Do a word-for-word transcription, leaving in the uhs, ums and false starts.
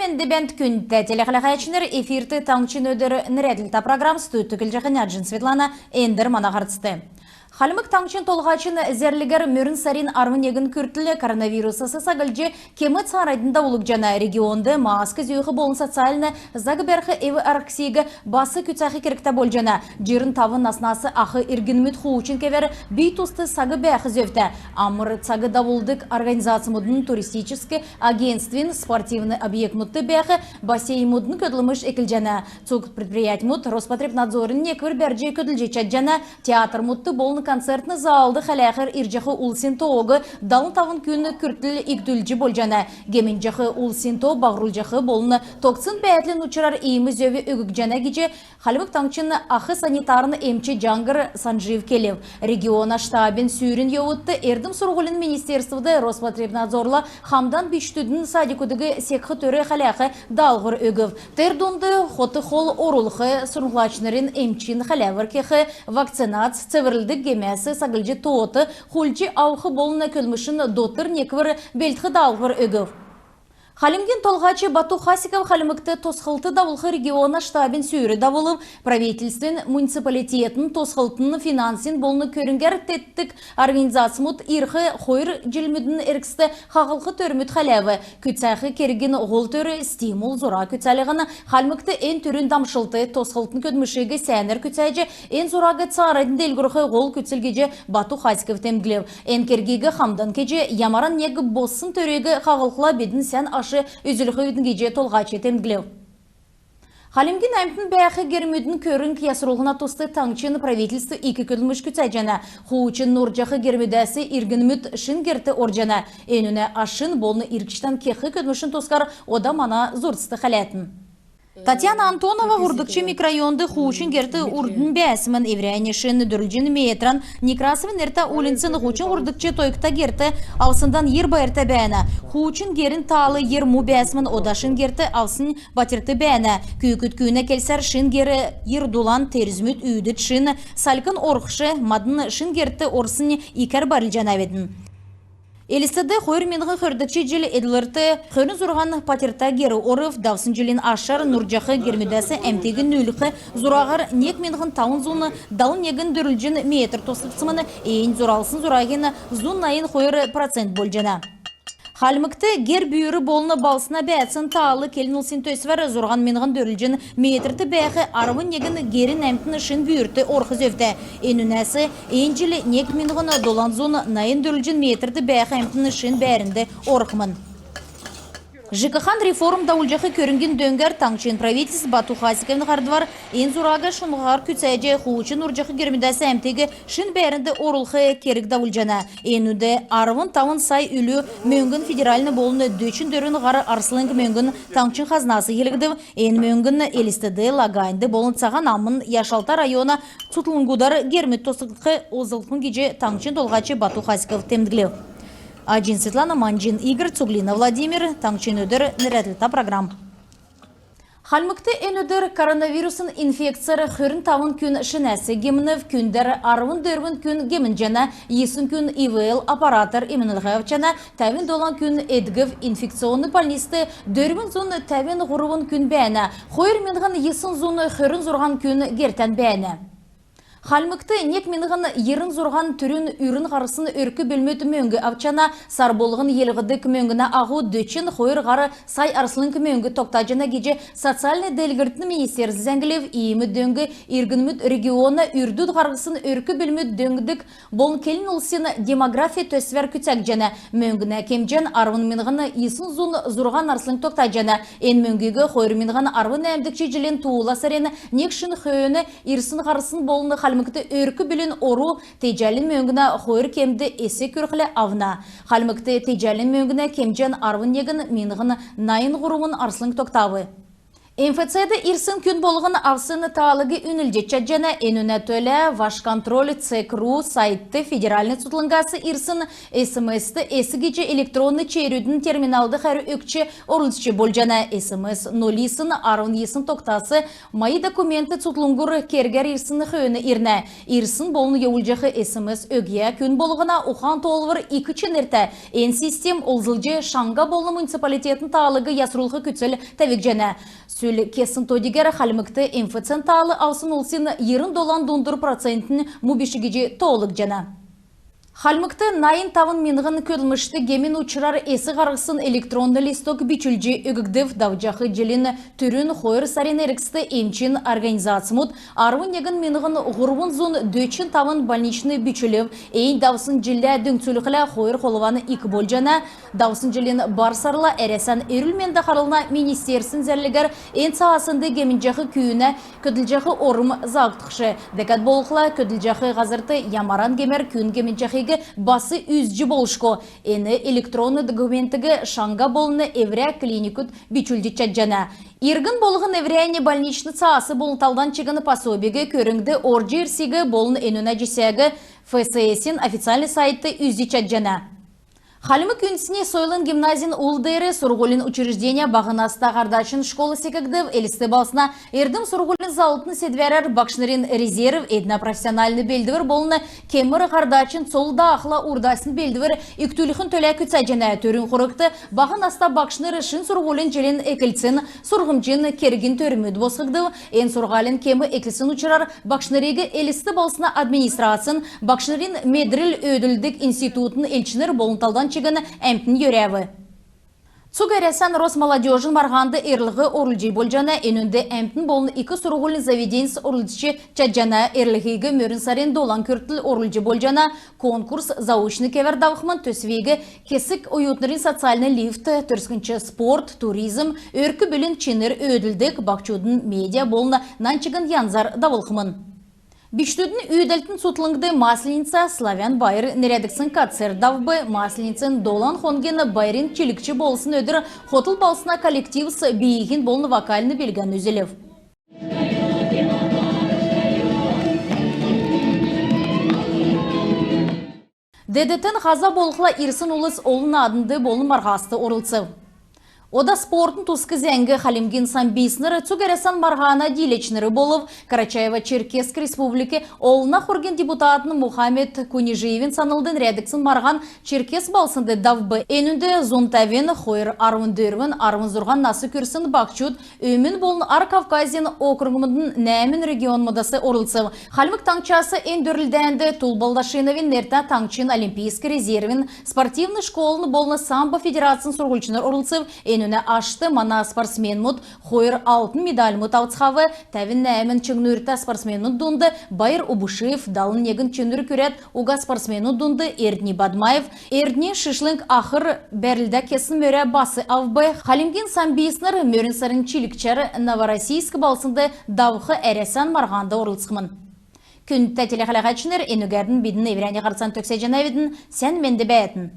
Эндр бәәнт, күндтә телехәләәчнр! Эфирт «Таңһчин өдр» нерәдлһтә программ. Студьд Түклҗәһин Аҗин Светлана. Эндр мана һарцд. Хальмг Таңһчин Толһачин зәрлгәр мөрн сарин арвн негн күртл коронавирусас саглҗ кем цааранднь давулгдҗана. Регионд маск зүүх болн социальн заг бәрх эв-арһсиг бас күцәх кергтә болҗана. Җирн тавн наснас ах иргнмүд хуучн кевәр бий туст саг бәәх зөвтә. Амр цаг давулдг организацмудын, туристическ агентствин, спортивн объектмудт бәәх бассейнмудын көдлмш эклҗәнә. Цуг предприятьмуд Роспотребнадзорин неквр бәрҗ көдлҗ чадҗана. Театрмудт болн концертн залд хәләхәр ирҗәх улсин тоог далн тавн күн күртл икдүлҗ болҗана. Гемнҗәх улсин то баһрулҗах болн тогтсн бәәдлин учрар иим зөв өггҗәнә гиҗ Хальмг Таңһчин ах санитарн эмч Җаңһр Санҗиев келв. Региона штабин сүүрин йовудт эрдм-сурһулин министерствд Роспотребнадзорла хамдан бичкдүдин садикудыг секх төр хәләх даалһвр өгв. Тер дунд хот-хол орулх, сурһмҗлачнрин эмчин хәләвр кех, вакцинац, цеврлдг гемәс саглҗ тоот хулдҗ авх болн көдлмшин дотр неквр белдх даалһвр өгв. Хальмгин Толһач Бату Хасиков Хальмгт тосхлт давулх региона штабин сүүр давулв. Правительствин, муниципалитетин, тосхлтын, финансин болн көрңгәр теткдг организацмуд ирх хойр җилмүдин эргцд хаһлх төрмүд хәләв. Күцәх кергин һол төр — стимул зура күцәлһн. Хальмгт эн түрүн дамшлт тосхлтын көдлмшиг сәәнәр күцәҗ, эн зураг цааранднь делгрүлх һол күцл гиҗ Бату Хасиков темдглв. Эн кергиг хамдан кеҗ, ямаран нег боссн төриг хаһлхла, бидн сән аш үзүлхвидн гиҗ Толһач темдглв. Хальмгин әмтн бәәх гермүдин көрңг ясрулһна туст таңһчин правительств ик көдлмш күцәҗәнә. Хуучн нурҗах гермүдәс иргнмүд шин герт орҗана. Энүнә ашин болн иргчдән кех көдлмшин тускар ода мана зурцт хәләтн. Татьяна Антонова һурвдгч микрорайонд хуучн герт урднь бәәсмн. Эврәннь шин дөрвлҗн метрән Некрасовин нертә уульнцин һучн һурвдгч тойгта герт авсндан йир байрта бәәнә. Хуучн герин таал йир му бәәсмн, ода шин герт авснь батьрт бәәнә. Күүкд күүнә келсәр, шин гер йир дулан терзмүд, үүдд шин, салькн орхш. Мадн шин герт орснь икәр байрлҗанавидн. Элстд хойр миңһн хөрдгч җил эдлврт хөрн зурһан патьрта гер орв. Давсн җилин ашар нурҗах гермүдәс әмтиг нүүлх зураһар нег миңһн тавн зун далн негн дөрвлҗн метр тосхгдсмн. Эн зуралсн зураһин зун найн хойр процент болҗана. Хальмгт гер-бүүр болн балһсна бәәцин таал келн улсин төсвәр зурһан миңһн дөрвлҗн метрт бәәх арвн негн герин әмтн шин бүүрт орх зөвтә. Энүнәс эн җил нег миңһн долан зун найн дөрвлҗн метрт бәәх әмтн шин бәәрнд орхмн. ЖКХ-н реформ давулҗах көрңгин дөңгәр таңһчин правительств Бату Хасиковин һардвар эн зураг шунмһаһар күцәҗ, хуучн нурҗах гермүдәс әмтиг шин бәәрнд орулх керг давулҗана. Энүнд арвн тавн сай үлү мөңгн федеральн болн дөчн дөрвн һар арслң мөңгн таңһчин хазнас йилһгдв. Эн мөңгн Элстд, Лаганьд болн Цаһан Амн, Яшалта района цутхлңгудар гермүд тосхлһнд олзлгдхмн гиҗ таңһчин Толһач Бату Хасиков темдглв. Аҗин Светлана, Манҗин Игорь, Цуглина Владимир. «Таңһчин өдр» нерәдлһтә программ. Хальмгт эн өдр коронавирусн инфекцәр хөрн тавн күн шинәс гемнв. Күндәр арвн дөрвн күн гемнҗәнә, йисн күн ИВЛ аппаратар эмнлһ авчана, тәвн долан күн эдгв. Инфекционн больницд дөрвн зун тәвн һурвн күн бәәнә, хойр миңһн йисн зун хөрн зурһан күн гертән бәәнә. Хальмгт нег миңһн йирн зурһан түрүн үрн һарсн өрк-бүлмүд мөңг авчана. Сар болһн йилһдг мөңгнә аһу дөчн хойр һар сай арслң мөңг тогтаҗана гиҗ социальн делгрлтин министерств зәңглв. Иим дөң иргнмүд региона үрдүд һарһсн өрк-бүлмүд дөңндг болн келн улсин «Демография» төсвәр күцәгдҗәнә. Мөңгнә кемҗән арвн миңһн йисн зун зурһан арслң тогтаҗана. Эн мөңгиг хойр миңһн арвн нәәмдгч җилин туула сарин нег шин хөөн ирсн һарсн болн Хальмгт өрк-бүлин ору теҗәлин мөңгнә хойр кемд эс күрхлә авна. Хальмгт теҗәлин мөңгнә кемҗән арвн негн миңһн найн һурвн арслң тогтав. МФЦ-д ирсн күн болһн авсн таалыг үнлҗ чадҗана. Энүнә төлә «Ваш контроль» цег ру сайтд федеральн цутхлңгас ирсн СМС-т эс гиҗ электронн черүдин терминалд хәрү өгч орлцҗ болҗана. СМС ноль йисн арвн йисн тогтас «Мои документы» цутхлңгур кергәр ирсн хөөн ирнә. Ирсн болн йовулҗах СМС өгйә күн болһна ухан-тоолвр ик чинртә. Эн систем олзлҗ Шаңһа болн муниципалитетин таалыг ясрулх күцл тәвгдҗәнә. Сүл кесн то-дигәр Хальмгт МФЦ-н таал авсн улсин йирн долан дундур процентнь му биш гиҗ тоолгдҗана. Хальмгт найн тавн миңһн көдлмшт гемин учрар эс һарһсн электронн листок бичүлҗ өггдв. Давҗах җилин түрүн хойр сарин эргцд эмчин организацмуд арвн негн миңһн һурвн зун дөчн тавн больничн бичүлв. Эн давсн җиллә дүңцүлхлә хойр холван ик болҗана. Давсн җилин бар сарла Әрәсән эрүл-менд харлһна министерствин зәрлгәр эн цааснд гемнҗәх күүнә көдлҗәх орм заагдхш. Дәкәд болхла көдлҗәх һазрт ямаран гемәр күн гемнҗәхиг бас үзҗ болшго. Эн электронн документиг шаңһа болн эврә клиникүд бичүлҗ чадҗана. Иргн болһн эврәннь больничн цаас болн талдан чигн пособиг көрңд орҗ ирсиг болн энүнә җисәг ФСС-ин официальн сайтд үзҗ чадҗана. Хальмг үндсн сойлын гимназин ул деер сурһулин учреждения баһ наста һардачин школ секгдв. Элст балһсна эрдм-сурһулин заллтын седвәрәр багшнрин резерв, эднә профессиональн белдвр болн кемр һардачин цол даахла урдаснь белдвр икдүлхин төлә күцәҗәнә. Түрүн хургт баһ наста багшнр шин сурһулин җилин эклцин сурһмҗин кергин төрмүд босхгдв. Эн сурһалин кем эклсн учрар багшнриг Элст балһсна администрацин, багшнрин медрл өөдлдг институтын элчнр болн талдан чигн әмтн йөрәв. Цуг Әрәсән Росмолодёжин марһанд эрлһ орулҗ болҗана. Энүнд әмтн болн ик сурһулин заведеньс орлцҗ чадҗана. Эрлһиг мөрн сарин долан күртл орулҗ болҗана. Конкурс заочн кевәр давхмн. Төсвиг кесг оютнрин социальн лифт, төрскнч спорт, туризм, өрк-бүлин чинр өөдлдг, баһчудын медиа болн нань чигн янзар давулхмн. Бичкдүдин үүдәлтин цутхлңд «Масленица» славян байр нерәдгдсн концерт давв. Масленицин долан хонгин байрин чилгч болсн өдр хотл балһсна коллективс бииһин болн вокальн билгән үзүлв. ДДТ-н һаза болхла ирсн улс олн нааднд болн марһаст орлцв. Ода спортын туск зәңг. Хальмгин самбистнр цуг Әрәсән марһана дииләчнр болв. Карачаево-Черкесск Республикин олна хургин депутатын Мухаммед Кунижиевин санлд нерәдгдсн марһан Черкесск балһснд давв. Энүнд зун тәвн хойр, арвн дөрвн, арвн зурһан нас күрсн баһчуд Өмн болн Ар Кавказин округмудын нәәмн регионмудас орлцв. Хальмг Таңһчас эн дөрлдәнд Тул Балдашиновин нертә таңһчин олимпийск резервин спортивн школын болн самбо федерацин сурһульчнр орлцв. Энүнә ашт мана спортсменмуд хойр алтн медальмуд авцхав. Тәвн нәәмн чиңнүртә спортсменмуд дунд Байр Убушиев, далн негн чиңнүр күрәд уга спортсменмуд дунд Эрдни Бадмаев, Эрдни шишлң ахр бәрлдә кесн мөрә бас авв. Хальмгин самбистнр мөрн сарин чилгчәр Новороссийск балһснд давх Әрәсән марһанд орлцхмн. Күндтә телехәләһәчнр, энүгәрн бидн эврәннь һарцан төгсәҗәнәвидн. Сән менд бәәтн.